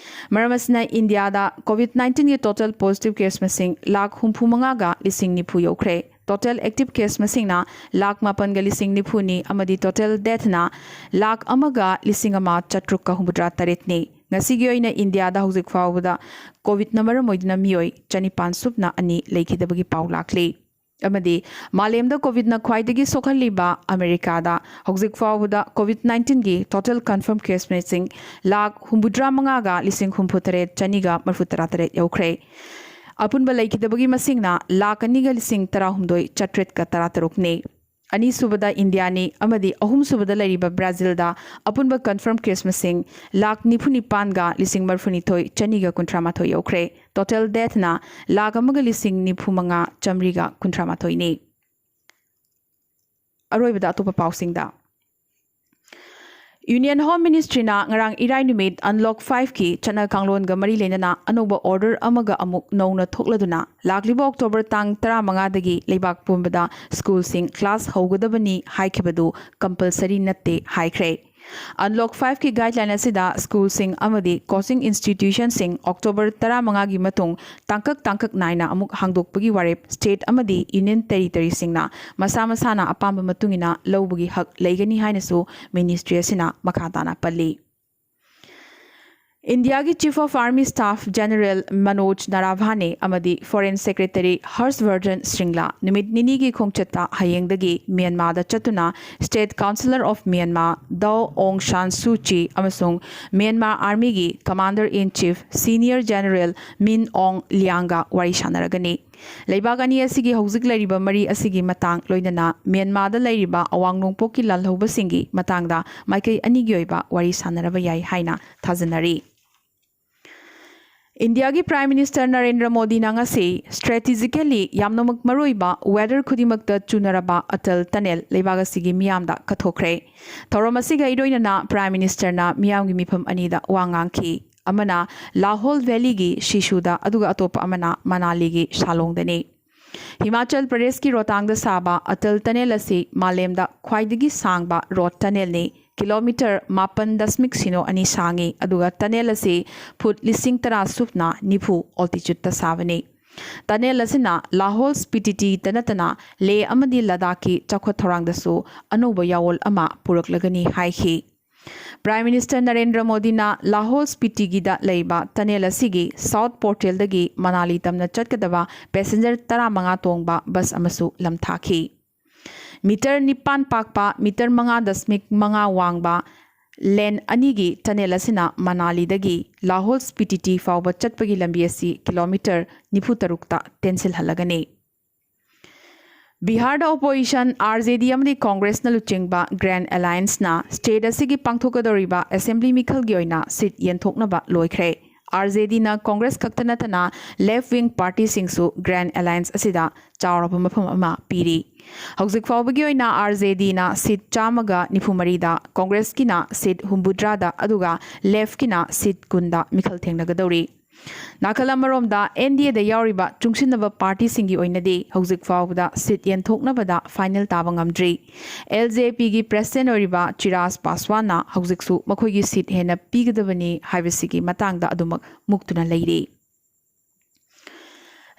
ꯃꯔꯝ ꯑꯁꯤꯅ ꯏꯟꯗꯤꯌꯥꯗ ꯀꯣꯚꯤꯗ ꯅꯥꯏꯟꯇꯤꯟꯒꯤ ꯇꯣꯇꯦꯜ ꯄꯣꯖꯤꯇꯤꯚ ꯀꯦꯁ ꯃꯁꯤꯡ ꯂꯥꯈ ꯍꯨꯝꯐꯨ ꯃꯉꯥꯒ ꯂꯤꯁꯤꯡ ꯅꯤꯐꯨ ꯌꯧꯈ꯭ꯔꯦ꯫ ꯇꯣꯇꯦꯜ ꯑꯦꯛꯇꯤꯚ ꯀꯦꯁ ꯃꯁꯤꯡꯅ ꯂꯥꯈ ꯃꯥꯄꯟꯒ ꯂꯤꯁꯤꯡ ꯅꯤꯐꯨꯅꯤ ꯑꯃꯗꯤ ꯇꯣꯇꯦꯜ ꯗꯦꯊꯅ ꯂꯥꯈ ꯑꯃꯒ ꯂꯤꯁꯤꯡ ꯑꯃ ꯆꯥꯇ꯭ꯔꯨꯛꯀ ꯍꯨꯝꯐꯨꯇꯔꯥ ꯇꯔꯦꯠꯅꯤ꯫ ꯉꯁꯤꯒꯤ ꯑꯣꯏꯅ ꯏꯟꯗꯤꯌꯥꯗ ꯍꯧꯖꯤꯛ ꯐꯥꯎꯕꯗ ꯀꯣꯚꯤꯗꯅ ꯃꯔꯝ ꯑꯣꯏꯗꯨꯅ ꯃꯤꯑꯣꯏ ꯆꯅꯤꯄꯥꯟ ꯁꯨꯞꯅ ꯑꯅꯤ ꯂꯩꯈꯤꯗꯕꯒꯤ ꯄꯥꯎ ꯂꯥꯛꯂꯤ꯫ ꯑꯃꯗꯤ ꯃꯥꯂꯦꯝꯗ ꯀꯣꯚꯤꯗꯅ ꯈ꯭ꯋꯥꯏꯗꯒꯤ ꯁꯣꯛꯍꯜꯂꯤꯕ ꯑꯃꯦꯔꯤꯀꯥꯗ ꯍꯧꯖꯤꯛ ꯐꯥꯎꯕꯗ ꯀꯣꯚꯤꯗ ꯅꯥꯏꯟꯇꯤꯟꯒꯤ ꯇꯣꯇꯦꯜ ꯀꯟꯐꯥꯔꯝ ꯀꯦꯁ ꯃꯁꯤꯡ ꯂꯥꯈ ꯍꯨꯝꯐꯨꯇꯔꯥ ꯃꯉꯥꯒ ꯂꯤꯁꯤꯡ ꯍꯨꯝꯐꯨ ꯇꯔꯦꯠ ꯆꯅꯤꯒ ꯃꯔꯤꯐꯨ ꯇꯔꯥ ꯇꯔꯦꯠ ꯌꯧꯈ꯭ꯔꯦ꯫ ꯑꯄꯨꯟꯕ ꯂꯩꯈꯤꯗꯕꯒꯤ ꯃꯁꯤꯡꯅ ꯂꯥꯈ ꯑꯅꯤꯒ ꯂꯤꯁꯤꯡ ꯇꯔꯥꯍꯨꯝꯗꯣꯏ ꯆꯥꯇ꯭ꯔꯦꯠꯀ ꯇꯔꯥꯇꯔꯨꯛꯅꯤ꯫ ꯑꯅꯤꯁꯨꯕꯗ ꯏꯟꯗꯤꯌꯥꯅꯤ ꯑꯃꯗꯤ ꯑꯍꯨꯝꯁꯨꯕꯗ ꯂꯩꯔꯤꯕ ꯕ꯭ꯔꯥꯖꯤꯜꯗ ꯑꯄꯨꯟꯕ ꯀꯟꯐꯥꯔꯝ ꯀꯦꯁ ꯃꯁꯤꯡ ꯂꯥꯈ ꯅꯤꯐꯨ ꯅꯤꯄꯥꯟꯒ ꯂꯤꯁꯤꯡ ꯃꯔꯤꯐꯨꯅꯤꯊꯣꯏ ꯆꯅꯤꯒ ꯀꯨꯟꯊ꯭ꯔꯥ ꯃꯥꯊꯣꯏ ꯌꯧꯈ꯭ꯔꯦ꯫ ꯇꯣꯇꯦꯜ ꯗꯦꯊꯅ ꯂꯥꯈ ꯑꯃꯒ ꯂꯤꯁꯤꯡ ꯅꯤꯐꯨ ꯃꯉꯥ ꯆꯥꯃꯔꯤꯒ ꯀꯨꯟꯊ꯭ꯔꯥ ꯃꯥꯊꯣꯏꯅꯤ꯫ ꯑꯔꯣꯏꯕꯗ ꯑꯇꯣꯞꯄ ꯄꯥꯎꯁꯤꯡꯗ꯫ ꯌꯨꯅꯤꯌꯟ ꯍꯣꯝ ꯃꯤꯅꯤꯁꯇ꯭ꯔꯤꯅ ꯉꯔꯥꯡ ꯏꯔꯥꯏ ꯅꯨꯃꯤꯠ ꯑꯟꯂꯣꯛ ꯐꯥꯏꯚꯀꯤ ꯆꯠꯅ ꯀꯥꯡꯂꯣꯟꯒ ꯃꯔꯤ ꯂꯩꯅꯅ ꯑꯅꯧꯕ ꯑꯣꯔꯗꯔ ꯑꯃꯒ ꯑꯃꯨꯛ ꯅꯧꯅ ꯊꯣꯛꯂꯗꯨꯅ ꯂꯥꯛꯂꯤꯕ ꯑꯣꯛꯇꯣꯕꯔ ꯇꯥꯡ ꯇꯔꯥꯃꯉꯥꯗꯒꯤ ꯂꯩꯕꯥꯛ ꯄꯨꯝꯕꯗ ꯁ꯭ꯀꯨꯜꯁꯤꯡ ꯀ꯭ꯂꯥꯁ ꯍꯧꯒꯗꯕꯅꯤ ꯍꯥꯏꯈꯤꯕꯗꯨ ꯀꯝꯄꯜꯁꯔꯤ ꯅꯠꯇꯦ ꯍꯥꯏꯈ꯭ꯔꯦ꯫ ꯑꯟꯂꯣꯛ ꯐꯥꯏꯚꯀꯤ ꯒꯥꯏꯗꯂꯥꯏꯟ ꯑꯁꯤꯗ ꯁ꯭ꯀꯨꯜꯁꯤꯡ ꯑꯃꯗꯤ ꯀꯣꯆꯤꯡ ꯏꯟꯁꯇꯤꯇ꯭ꯌꯨꯁꯟꯁꯤꯡ ꯑꯣꯛꯇꯣꯕꯔ ꯇꯔꯥꯃꯉꯥꯒꯤ ꯃꯇꯨꯡ ꯇꯥꯡꯀꯛ ꯇꯥꯡꯀꯛ ꯅꯥꯏꯅ ꯑꯃꯨꯛ ꯍꯥꯡꯗꯣꯛꯄꯒꯤ ꯋꯥꯔꯦꯞ ꯁ꯭ꯇꯦꯠ ꯑꯃꯗꯤ ꯌꯨꯅꯤꯌꯟ ꯇꯦꯔꯤꯇꯣꯔꯤꯁꯤꯡꯅ ꯃꯁꯥ ꯃꯁꯥꯅ ꯑꯄꯥꯝꯕ ꯃꯇꯨꯡ ꯏꯟꯅ ꯂꯧꯕꯒꯤ ꯍꯛ ꯂꯩꯒꯅꯤ ꯍꯥꯏꯅꯁꯨ ꯃꯤꯅꯤꯁꯇ꯭ꯔꯤ ꯑꯁꯤꯅ ꯃꯈꯥ ꯇꯥꯅ ꯄꯜꯂꯤ꯫ ꯏꯟꯗꯤꯌꯥꯒꯤ chief of army staff general Manoj Naravane ꯑꯃꯗꯤ ꯐꯣꯔꯦꯟ ꯁꯦꯀ꯭ꯔꯦꯇꯔꯤ ꯍꯔꯁ ꯚꯔꯙꯟ ꯁ꯭ꯔꯤꯡꯂꯥ ꯅꯨꯃꯤꯠ ꯅꯤꯅꯤꯒꯤ ꯈꯣꯡꯆꯠꯇ ꯍꯌꯦꯡꯗꯒꯤ ꯃ꯭ꯌꯥꯟꯃꯥꯔꯗ ꯆꯠꯇꯨꯅ ꯁ꯭ꯇꯦꯠ ꯀꯥꯎꯟꯁꯤꯂꯔ ꯑꯣꯐ ꯃ꯭ꯌꯥꯟꯃꯥꯔ ꯗꯥꯎ ꯑꯣꯡ ꯁꯥꯟ ꯁꯨ ꯆꯤ ꯑꯃꯁꯨꯡ ꯃ꯭ꯌꯥꯟꯃꯥꯔ ꯑꯥꯔꯃꯤꯒꯤ ꯀꯃꯥꯟꯗꯔ ꯏꯟ ꯆꯤꯐ ꯁꯤꯅꯤꯌꯔ ꯖꯦꯅꯔꯦꯜ ꯃꯤꯟ ꯑꯣꯡ ꯂꯤꯌꯥꯡꯒ ꯋꯥꯔꯤ ꯁꯥꯟꯅꯔꯒꯅꯤ꯫ ꯂꯩꯕꯥꯛ ꯑꯅꯤ ꯑꯁꯤꯒꯤ ꯍꯧꯖꯤꯛ ꯂꯩꯔꯤꯕ ꯃꯔꯤ ꯑꯁꯤꯒꯤ ꯃꯇꯥꯡ, ꯂꯣꯏꯅꯅ ꯃ꯭ꯌꯥꯟꯃꯥꯔꯗ ꯂꯩꯔꯤꯕ ꯑꯋꯥꯡ ꯅꯣꯡꯄꯣꯛꯀꯤ ꯂꯥꯜꯍꯧꯕꯁꯤꯡꯒꯤ ꯃꯇꯥꯡꯗ ꯃꯥꯏꯀꯩ ꯑꯅꯤꯒꯤ ꯑꯣꯏꯕ ꯋꯥꯔꯤ ꯁꯥꯟꯅꯔꯕ ꯌꯥꯏ ꯍꯥꯏꯅ ꯊꯥꯖꯅꯔꯤ꯫ ꯏꯟꯗꯤꯌꯥꯒꯤ ꯄ꯭ꯔꯥꯏꯝ ꯃꯤꯅꯤꯁꯇꯔ ꯅꯔꯦꯟꯗ꯭ꯔ ꯃꯣꯗꯤꯅ ꯉꯁꯤ ꯁ꯭ꯇ꯭ꯔꯦꯇꯤꯖꯤꯀꯦꯜꯂꯤ ꯌꯥꯝꯅꯃꯛ ꯃꯔꯨꯑꯣꯏꯕ ꯋꯦꯗꯔ ꯈꯨꯗꯤꯡꯃꯛꯇ ꯆꯨꯅꯔꯕ ꯑꯇꯜ ꯇꯅꯦꯜ ꯂꯩꯕꯥꯛ ꯑꯁꯤꯒꯤ ꯃꯤꯌꯥꯝꯗ ꯀꯠꯊꯣꯛꯈ꯭ꯔꯦ꯫ ꯊꯧꯔꯝ ꯑꯁꯤꯒ ꯏꯔꯣꯏꯅꯅ ꯄ꯭ꯔꯥꯏꯝ ꯃꯤꯅꯤꯁꯇꯔꯅ ꯃꯤꯌꯥꯝꯒꯤ ꯃꯤꯐꯝ ꯑꯅꯤꯗ ꯋꯥ ꯉꯥꯡꯈꯤ꯫ ꯑꯃꯅ ꯂꯥꯍꯣꯜ ꯚꯦꯂꯤꯒꯤ ꯁꯤꯁꯨꯗ, ꯑꯗꯨꯒ ꯑꯇꯣꯞꯄ ꯑꯃꯅ ꯃꯅꯥꯂꯤꯒꯤ ꯁꯥꯂꯣꯡꯗꯅꯤ꯫ ꯍꯤꯃꯥꯆꯜ ꯄ꯭ꯔꯗꯦꯁꯀꯤ ꯔꯣꯍꯇꯥꯡꯗ ꯁꯥꯕ ꯑꯇꯜ ꯇꯅꯦꯜ ꯑꯁꯤ ꯃꯥꯂꯦꯝꯗ ꯈ꯭ꯋꯥꯏꯗꯒꯤ ꯁꯥꯡꯕ ꯔꯣꯗ ꯇꯅꯦꯜꯅꯤ꯫ ꯀꯤꯂꯣꯃꯤꯇꯔ ꯃꯥꯄꯟ ꯗꯁꯃꯤꯛ ꯁꯤꯅꯣ ꯑꯅꯤ ꯁꯥꯡꯏ, ꯑꯗꯨꯒ ꯇꯅꯦꯜ ꯑꯁꯤ ꯐꯨꯠ ꯂꯤꯁꯤꯡ ꯇꯔꯥ ꯁꯨꯞꯅ ꯅꯤꯐꯨ ꯑꯣꯜꯇꯤꯆꯨꯠꯇ ꯁꯥꯕꯅꯤ꯫ ꯇꯅꯦꯜ ꯑꯁꯤꯅ ꯂꯥꯍꯣꯜ ꯁ꯭ꯄꯤꯇꯤꯇꯤꯇ ꯅꯠꯇꯅ ꯂꯦ ꯑꯃꯗꯤ ꯂꯗꯥꯈꯀꯤ ꯆꯥꯎꯈꯠ ꯊꯧꯔꯥꯡꯗꯁꯨ ꯑꯅꯧꯕ ꯌꯥꯑꯣꯜ ꯑꯃ ꯄꯨꯔꯛꯂꯒꯅꯤ ꯍꯥꯏꯈꯤ꯫ ꯄ꯭ꯔꯥꯏꯝ ꯃꯤꯅꯤꯁꯇꯔ ꯅꯔꯦꯟꯗ꯭ꯔ ꯃꯣꯗꯤꯅ ꯂꯥꯍꯣꯜ ꯁ꯭ꯄꯤꯇꯤꯒꯤꯗ ꯂꯩꯕ ꯇꯅꯦꯜ ꯑꯁꯤꯒꯤ ꯁꯥꯎꯠ ꯄꯣꯔꯇꯦꯜꯗꯒꯤ ꯃꯅꯥꯂꯤ ꯇꯝꯅ ꯆꯠꯀꯗꯕ ꯄꯦꯁꯦꯟꯖꯔ ꯇꯔꯥꯃꯉꯥ ꯇꯣꯡꯕ ꯕꯁ ꯑꯃꯁꯨ ꯂꯝꯊꯥꯈꯤ꯫ ꯃꯤꯇꯔ ꯅꯤꯄꯥꯟ ꯄꯥꯛꯄ, ꯃꯤꯇꯔ ꯃꯉꯥ ꯗꯁꯃꯤꯛ ꯃꯉꯥ ꯋꯥꯡꯕ ꯂꯦꯟ ꯑꯅꯤꯒꯤ ꯇꯅꯦꯜ ꯑꯁꯤꯅ ꯃꯅꯥꯂꯤꯗꯒꯤ ꯂꯥꯍꯣꯜ ꯁ꯭ꯄꯤꯇꯤꯇꯤ ꯐꯥꯎꯕ ꯆꯠꯄꯒꯤ ꯂꯝꯕꯤ ꯑꯁꯤ ꯀꯤꯂꯣꯃꯤꯇꯔ ꯅꯤꯐꯨ ꯇꯔꯨꯛꯇ ꯇꯦꯟꯁꯤꯜꯍꯜꯂꯒꯅꯤ꯫ ꯕꯤꯍꯥꯔꯗ ꯑꯣꯄꯣꯖꯤꯁꯟ ꯑꯥꯔ ꯖꯦ ꯗꯤ ꯑꯃꯗꯤ ꯀꯣꯡꯒ꯭ꯔꯦꯁꯅ ꯂꯨꯆꯤꯡꯕ ꯒ꯭ꯔꯦꯟ ꯑꯦꯂꯥꯌꯟꯁꯅ ꯁ꯭ꯇꯦꯠ ꯑꯁꯤꯒꯤ ꯄꯥꯡꯊꯣꯛꯀꯗꯧꯔꯤꯕ ꯑꯦꯁꯦꯝꯕ꯭ꯂꯤ ꯃꯤꯈꯜꯒꯤ ꯑꯣꯏꯅ ꯁꯤꯠ ꯌꯦꯟꯊꯣꯛꯅꯕ ꯂꯣꯏꯈ꯭ꯔꯦ꯫ ꯑꯥꯔ ꯖꯦ ꯗꯤꯅ ꯀꯣꯡꯒ꯭ꯔꯦꯁ ꯈꯛꯇ ꯅꯠꯇꯅ ꯂꯦꯐ ꯋꯤꯡ ꯄꯥꯔꯇꯤꯁꯤꯡꯁꯨ ꯒ꯭ꯔꯦꯟ ꯑꯦꯂꯥꯌꯟꯁ ꯑꯁꯤꯗ ꯆꯥꯎꯔꯕ ꯃꯐꯝ ꯑꯃ ꯄꯤꯔꯤ꯫ ꯍꯧꯖꯤꯛ ꯐꯥꯎꯕꯒꯤ ꯑꯣꯏꯅ ꯑꯥꯔ ꯖꯦ ꯗꯤꯅ ꯁꯤꯠ ꯆꯥꯝꯃꯒ ꯅꯤꯐꯨ ꯃꯔꯤꯗ, ꯀꯣꯡꯒ꯭ꯔꯦꯁꯀꯤꯅ ꯁꯤꯠ ꯍꯨꯝꯐꯨꯇꯔꯥꯗ, ꯑꯗꯨꯒ ꯂꯦꯐꯀꯤꯅ ꯁꯤꯠ ꯀꯨꯟꯗ ꯃꯤꯈꯜ ꯊꯦꯡꯅꯒꯗꯧꯔꯤ꯫ ꯅꯥꯀꯜ ꯑꯃꯔꯣꯝꯗ, ꯑꯦꯟ ꯗꯤ ꯑꯦꯗ ꯌꯥꯎꯔꯤꯕ ꯆꯨꯡꯁꯤꯟꯅꯕ ꯄꯥꯔꯇꯤꯁꯤꯡꯒꯤ ꯑꯣꯏꯅꯗꯤ ꯍꯧꯖꯤꯛ ꯐꯥꯎꯕꯗ ꯁꯤꯠ ꯌꯦꯟꯊꯣꯛꯅꯕꯗ ꯐꯥꯏꯅꯦꯜ ꯇꯥꯕ ꯉꯝꯗ꯭ꯔꯤ꯫ ꯑꯦꯜ ꯖꯦ ꯄꯤꯒꯤ ꯄ꯭ꯔꯦꯁꯤꯗꯦꯟꯠ ꯑꯣꯏꯔꯤꯕ ꯆꯤꯔꯥꯖ ꯄꯥꯁꯋꯥꯟꯅ ꯍꯧꯖꯤꯛꯁꯨ ꯃꯈꯣꯏꯒꯤ ꯁꯤꯠ ꯍꯦꯟꯅ ꯄꯤꯒꯗꯕꯅꯤ ꯍꯥꯏꯕꯁꯤꯒꯤ ꯃꯇꯥꯡꯗ ꯑꯗꯨꯃꯛ ꯃꯨꯛꯇꯨꯅ ꯂꯩꯔꯤ꯫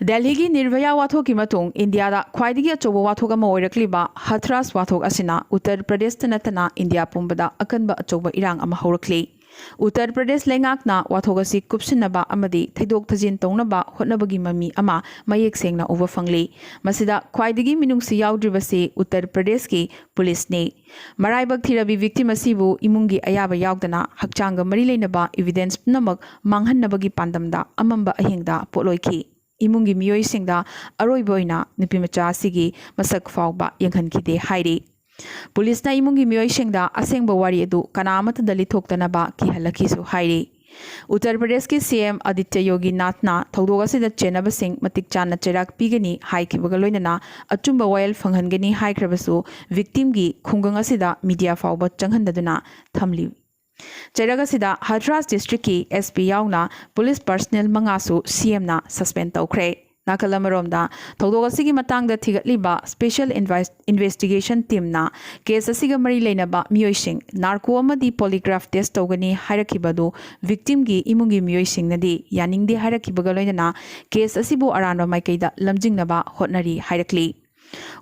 ꯗꯦꯜꯍꯤꯒꯤ ꯅꯤꯔꯚꯌꯥ ꯋꯥꯊꯣꯛꯀꯤ ꯃꯇꯨꯡ ꯏꯟꯗꯤꯌꯥꯗ ꯈ꯭ꯋꯥꯏꯗꯒꯤ ꯑꯆꯧꯕ ꯋꯥꯊꯣꯛ ꯑꯃ ꯑꯣꯏꯔꯛꯂꯤꯕ ꯍꯊ꯭ꯔꯥꯁ ꯋꯥꯊꯣꯛ ꯑꯁꯤꯅ ꯎꯠꯇꯔ ꯄ꯭ꯔꯗꯦꯁꯇ ꯅꯠꯇꯅ ꯏꯟꯗꯤꯌꯥ ꯄꯨꯝꯕꯗ ꯑꯀꯟꯕ ꯑꯆꯧꯕ ꯏꯔꯥꯡ ꯑꯃ ꯍꯧꯔꯛꯂꯤ꯫ ꯎꯠꯇꯔ ꯄ꯭ꯔꯗꯦꯁ ꯂꯩꯉꯥꯛꯅ ꯋꯥꯊꯣꯛ ꯑꯁꯤ ꯀꯨꯞꯁꯤꯟꯅꯕ ꯑꯃꯗꯤ ꯊꯩꯗꯣꯛ ꯊꯩꯖꯤꯟ ꯇꯧꯅꯕ ꯍꯣꯠꯅꯕꯒꯤ ꯃꯃꯤ ꯑꯃ ꯃꯌꯦꯛ ꯁꯦꯡꯅ ꯎꯕ ꯐꯪꯂꯤ꯫ ꯃꯁꯤꯗ ꯈ꯭ꯋꯥꯏꯗꯒꯤ ꯃꯤꯅꯨꯡꯁꯤ ꯌꯥꯎꯗ꯭ꯔꯤꯕꯁꯤ ꯎꯠꯇꯔ ꯄ꯭ꯔꯗꯦꯁꯀꯤ ꯄꯨꯂꯤꯁꯅꯤ꯫ ꯃꯔꯥꯏꯕꯛ ꯊꯤꯔꯕꯤ ꯚꯤꯛꯇꯤꯝ ꯑꯁꯤꯕꯨ ꯏꯃꯨꯡꯒꯤ ꯑꯌꯥꯕ ꯌꯥꯎꯗꯅ ꯍꯛꯆꯥꯡꯒ ꯃꯔꯤ ꯂꯩꯅꯕ ꯏꯚꯤꯗꯦꯟꯁ ꯄꯨꯝꯅꯃꯛ ꯃꯥꯡꯍꯟꯅꯕꯒꯤ ꯄꯥꯟꯗꯝꯗ ꯑꯃꯝꯕ ꯑꯍꯤꯡꯗ ꯄꯣꯠꯂꯣꯏꯈꯤ꯫ ꯏꯃꯨꯡꯒꯤ ꯃꯤꯑꯣꯏꯁꯤꯡꯗ ꯑꯔꯣꯏꯕ ꯑꯣꯏꯅ ꯅꯨꯄꯤꯃꯆꯥ ꯑꯁꯤꯒꯤ ꯃꯁꯛ ꯐꯥꯎꯕ ꯌꯦꯡꯍꯟꯈꯤꯗꯦ ꯍꯥꯏꯔꯤ꯫ ꯄꯨꯂꯤꯁꯅ ꯏꯃꯨꯡꯒꯤ ꯃꯤꯑꯣꯏꯁꯤꯡꯗ ꯑꯁꯦꯡꯕ ꯋꯥꯔꯤ ꯑꯗꯨ ꯀꯅꯥ ꯑꯃꯠꯇꯗ ꯂꯤꯊꯣꯛꯇꯅꯕ ꯀꯤꯍꯜꯂꯛꯈꯤꯁꯨ ꯍꯥꯏꯔꯤ꯫ ꯎꯠꯇꯔ ꯄ꯭ꯔꯗꯦꯁꯀꯤ ꯁꯤ ꯑꯦꯝ ꯑꯥꯗꯤꯇ꯭ꯌ ꯌꯣꯒꯤ ꯅꯥꯊꯅ ꯊꯧꯗꯣꯛ ꯑꯁꯤꯗ ꯆꯦꯟꯅꯕꯁꯤꯡ ꯃꯇꯤꯛ ꯆꯥꯅ ꯆꯩꯔꯥꯛ ꯄꯤꯒꯅꯤ ꯍꯥꯏꯈꯤꯕꯒ ꯂꯣꯏꯅꯅ ꯑꯆꯨꯝꯕ ꯋꯥꯌꯦꯜ ꯐꯪꯍꯟꯒꯅꯤ ꯍꯥꯏꯈ꯭ꯔꯕꯁꯨ, ꯚꯤꯛꯇꯤꯝꯒꯤ ꯈꯨꯡꯒꯪ ꯑꯁꯤꯗ ꯃꯤꯗꯤꯌꯥ ꯐꯥꯎꯕ ꯆꯪꯍꯟꯗꯗꯨꯅ ꯊꯝꯂꯤ꯫ ꯆꯩꯔꯛ ꯑꯁꯤꯗ ꯍꯊ꯭ꯔꯥꯁ ꯗꯤꯁꯇ꯭ꯔꯤꯛꯀꯤ ꯑꯦꯁ ꯄꯤ ꯌꯥꯎꯅ ꯄꯨꯂꯤꯁ ꯄꯔꯁꯅꯦꯜ ꯃꯉꯥꯁꯨ ꯁꯤ ꯑꯦꯝꯅ ꯁꯁꯄꯦꯟ ꯇꯧꯈ꯭ꯔꯦ꯫ ꯅꯥꯀꯜ ꯑꯃꯔꯣꯝꯗ, ꯊꯧꯗꯣꯛ ꯑꯁꯤꯒꯤ ꯃꯇꯥꯡꯗ ꯊꯤꯒꯠꯂꯤꯕ Special Investigation Teamꯅ ꯀꯦꯁ ꯑꯁꯤꯒ ꯃꯔꯤ ꯂꯩꯅꯕ ꯃꯤꯑꯣꯏꯁꯤꯡ ꯅꯥꯔꯀꯣ ꯑꯃꯗꯤ ꯄꯣꯂꯤꯒ꯭ꯔꯥꯐ ꯇꯦꯁ ꯇꯧꯒꯅꯤ ꯍꯥꯏꯔꯛꯈꯤꯕ ꯑꯗꯨ ꯚꯤꯛꯇꯤꯝꯒꯤ ꯏꯃꯨꯡꯒꯤ ꯃꯤꯑꯣꯏꯁꯤꯡꯅꯗꯤ ꯌꯥꯅꯤꯡꯗꯦ ꯍꯥꯏꯔꯛꯈꯤꯕꯒ ꯂꯣꯏꯅꯅ ꯀꯦꯁ ꯑꯁꯤꯕꯨ ꯑꯔꯥꯟꯕ ꯃꯥꯏꯀꯩꯗ ꯂꯝꯖꯤꯡꯅꯕ ꯍꯣꯠꯅꯔꯤ ꯍꯥꯏꯔꯛꯂꯤ꯫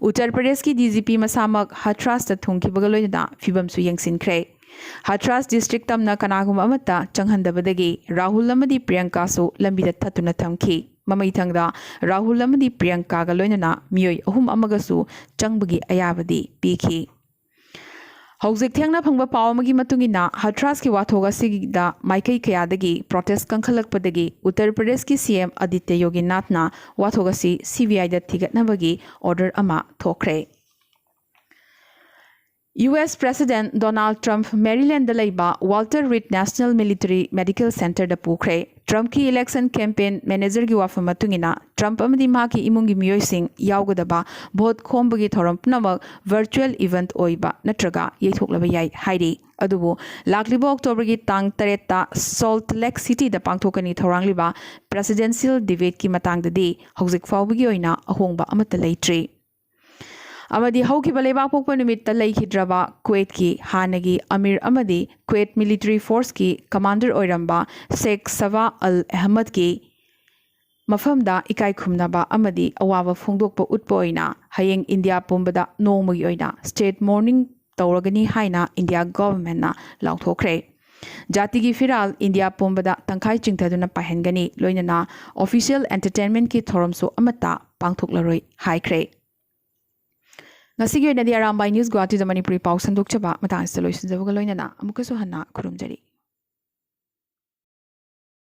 ꯎꯠꯇꯔ ꯄ꯭ꯔꯗꯦꯁꯀꯤ DGP ꯃꯁꯥꯃꯛ ꯍꯊ꯭ꯔꯥꯁꯇ ꯊꯨꯡꯈꯤꯕꯒ ꯂꯣꯏꯅꯅ ꯐꯤꯕꯝꯁꯨ ꯌꯦꯡꯁꯤꯟꯈ꯭ꯔꯦ꯫ ꯍꯊ꯭ꯔꯥꯁ ꯗꯤꯁꯇ꯭ꯔꯤꯛ ꯇꯝꯅ ꯀꯅꯥꯒꯨꯝꯕ ꯑꯃꯠꯇ ꯆꯪꯍꯟꯗꯕꯗꯒꯤ ꯔꯥꯍꯨꯜ ꯑꯃꯗꯤ ꯄ꯭ꯔꯤꯌꯪꯀꯥꯁꯨ ꯂꯝꯕꯤꯗ ꯊꯠꯇꯨꯅ ꯊꯝꯈꯤ꯫ ꯃꯃꯩꯊꯪꯗ ꯔꯥꯍꯨꯜ ꯑꯃꯗꯤ ꯄ꯭ꯔꯤꯌꯪꯀꯥꯒ ꯂꯣꯏꯅꯅ ꯃꯤꯑꯣꯏ ꯑꯍꯨꯝ ꯑꯃꯒꯁꯨ ꯆꯪꯕꯒꯤ ꯑꯌꯥꯕꯗꯤ ꯄꯤꯈꯤ꯫ ꯍꯧꯖꯤꯛ ꯊꯦꯡꯅ ꯐꯪꯕ ꯄꯥꯎ ꯑꯃꯒꯤ ꯃꯇꯨꯡ ꯏꯟꯅ, ꯍꯊ꯭ꯔꯥꯁꯀꯤ ꯋꯥꯊꯣꯛ ꯑꯁꯤꯗ ꯃꯥꯏꯀꯩ ꯀꯌꯥꯗꯒꯤ ꯄ꯭ꯔꯣꯇꯦꯁ ꯀꯟꯈꯠꯂꯛꯄꯗꯒꯤ ꯎꯠꯇꯔ ꯄ꯭ꯔꯗꯦꯁꯀꯤ CM ꯑꯗꯤꯇ꯭ꯌ ꯌꯣꯒꯤꯅꯥꯊꯅ ꯋꯥꯊꯣꯛ ꯑꯁꯤ CBIꯗ ꯊꯤꯒꯠꯅꯕꯒꯤ ꯑꯣꯔꯗꯔ ꯑꯃ ꯊꯣꯛꯈ꯭ꯔꯦ꯫ US President Donald Trump Marylandꯗ ꯂꯩꯕ Walter Reed National Military Medical Centerꯗ ꯄꯨꯈ꯭ꯔꯦ꯫ ꯇ꯭ꯔꯝꯞꯀꯤ ꯏꯂꯦꯛꯁꯟ ꯀꯦꯝꯄꯦꯟ ꯃꯦꯅꯦꯖꯔꯒꯤ ꯋꯥꯐꯝ ꯃꯇꯨꯡ ꯏꯟꯅ, ꯇ꯭ꯔꯝꯞ ꯑꯃꯗꯤ ꯃꯍꯥꯛꯀꯤ ꯏꯃꯨꯡꯒꯤ ꯃꯤꯑꯣꯏꯁꯤꯡ ꯌꯥꯎꯒꯗꯕ ꯚꯣꯠ ꯈꯣꯝꯕꯒꯤ ꯊꯧꯔꯝ ꯄꯨꯝꯅꯃꯛ ꯚꯔꯆꯨꯑꯦꯜ ꯏꯚꯦꯟꯠ ꯑꯣꯏꯕ ꯅꯠꯇ꯭ꯔꯒ ꯌꯩꯊꯣꯛꯂꯕ ꯌꯥꯏ ꯍꯥꯏꯔꯤ꯫ ꯑꯗꯨꯕꯨ ꯂꯥꯛꯂꯤꯕ ꯑꯣꯛꯇꯣꯕꯔꯒꯤ ꯇꯥꯡ ꯇꯔꯦꯠꯇ ꯁꯣꯜꯠ ꯂꯦꯛ ꯁꯤꯇꯤꯗ ꯄꯥꯡꯊꯣꯛꯀꯅꯤ ꯊꯧꯔꯥꯡꯂꯤꯕ ꯄ꯭ꯔꯦꯁꯤꯗꯦꯟꯁꯤꯌꯦꯜ ꯗꯤꯕꯦꯠꯀꯤ ꯃꯇꯥꯡꯗꯗꯤ ꯍꯧꯖꯤꯛ ꯐꯥꯎꯕꯒꯤ ꯑꯣꯏꯅ ꯑꯍꯣꯡꯕ ꯑꯃꯠꯇ ꯂꯩꯇ꯭ꯔꯤ꯫ ꯑꯃꯗꯤ ꯍꯧꯈꯤꯕ ꯂꯩꯕꯥꯛꯄꯣꯛꯄ ꯅꯨꯃꯤꯠꯇ ꯂꯩꯈꯤꯗ꯭ꯔꯕ ꯀꯨꯋꯦꯠꯀꯤ ꯍꯥꯟꯅꯒꯤ ꯑꯃꯤꯔ ꯑꯃꯗꯤ ꯀꯨꯋꯦꯠ ꯃꯤꯂꯤꯇꯔꯤ ꯐꯣꯔꯁꯀꯤ ꯀꯃꯥꯟꯗꯔ ꯑꯣꯏꯔꯝꯕ ꯁꯦꯈ ꯁꯕꯥ ꯑꯜ ꯑꯍꯃꯗꯀꯤ ꯃꯐꯝꯗ ꯏꯀꯥꯏ ꯈꯨꯝꯅꯕ ꯑꯃꯗꯤ ꯑꯋꯥꯕ ꯐꯣꯡꯗꯣꯛꯄ ꯎꯠꯄ ꯑꯣꯏꯅ ꯍꯌꯦꯡ ꯏꯟꯗꯤꯌꯥ ꯄꯨꯝꯕꯗ ꯅꯣꯡꯃꯒꯤ ꯑꯣꯏꯅ ꯁ꯭ꯇꯦꯠ ꯃꯣꯔꯅꯤꯡ ꯇꯧꯔꯒꯅꯤ ꯍꯥꯏꯅ ꯏꯟꯗꯤꯌꯥ ꯒꯚꯔꯟꯃꯦꯟꯠꯅ ꯂꯥꯎꯊꯣꯛꯈ꯭ꯔꯦ꯫ ꯖꯥꯇꯤꯒꯤ ꯐꯤꯔꯥꯜ ꯏꯟꯗꯤꯌꯥ ꯄꯨꯝꯕꯗ ꯇꯪꯈꯥꯏ ꯆꯤꯡꯊꯗꯨꯅ ꯄꯥꯏꯍꯟꯒꯅꯤ, ꯂꯣꯏꯅꯅ ꯑꯣꯐꯤꯁꯤꯌꯦꯜ ꯑꯦꯟꯇꯔꯇꯦꯟꯃꯦꯟꯠꯀꯤ ꯊꯧꯔꯝꯁꯨ ꯑꯃꯠꯇ ꯄꯥꯡꯊꯣꯛꯂꯔꯣꯏ ꯍꯥꯏꯈ꯭ꯔꯦ꯫ ꯉꯁꯤꯒꯤ ꯑꯣꯏꯅꯗꯤ ꯑꯔꯥꯝꯕꯥꯏ ꯅ꯭ꯌꯨꯁ ꯒꯨꯋꯥꯍꯥꯇꯤꯗ ꯃꯅꯤꯄꯨꯔꯤ ꯄꯥꯎ ꯁꯟꯗꯣꯛꯆꯕ ꯃꯇꯥꯡ ꯑꯁꯤꯗ ꯂꯣꯏꯁꯤꯟꯖꯕꯒ ꯂꯣꯏꯅꯅ ꯑꯃꯨꯛꯀꯁꯨ ꯍꯟꯅ ꯈꯨꯔꯨꯝꯖꯔꯤ꯫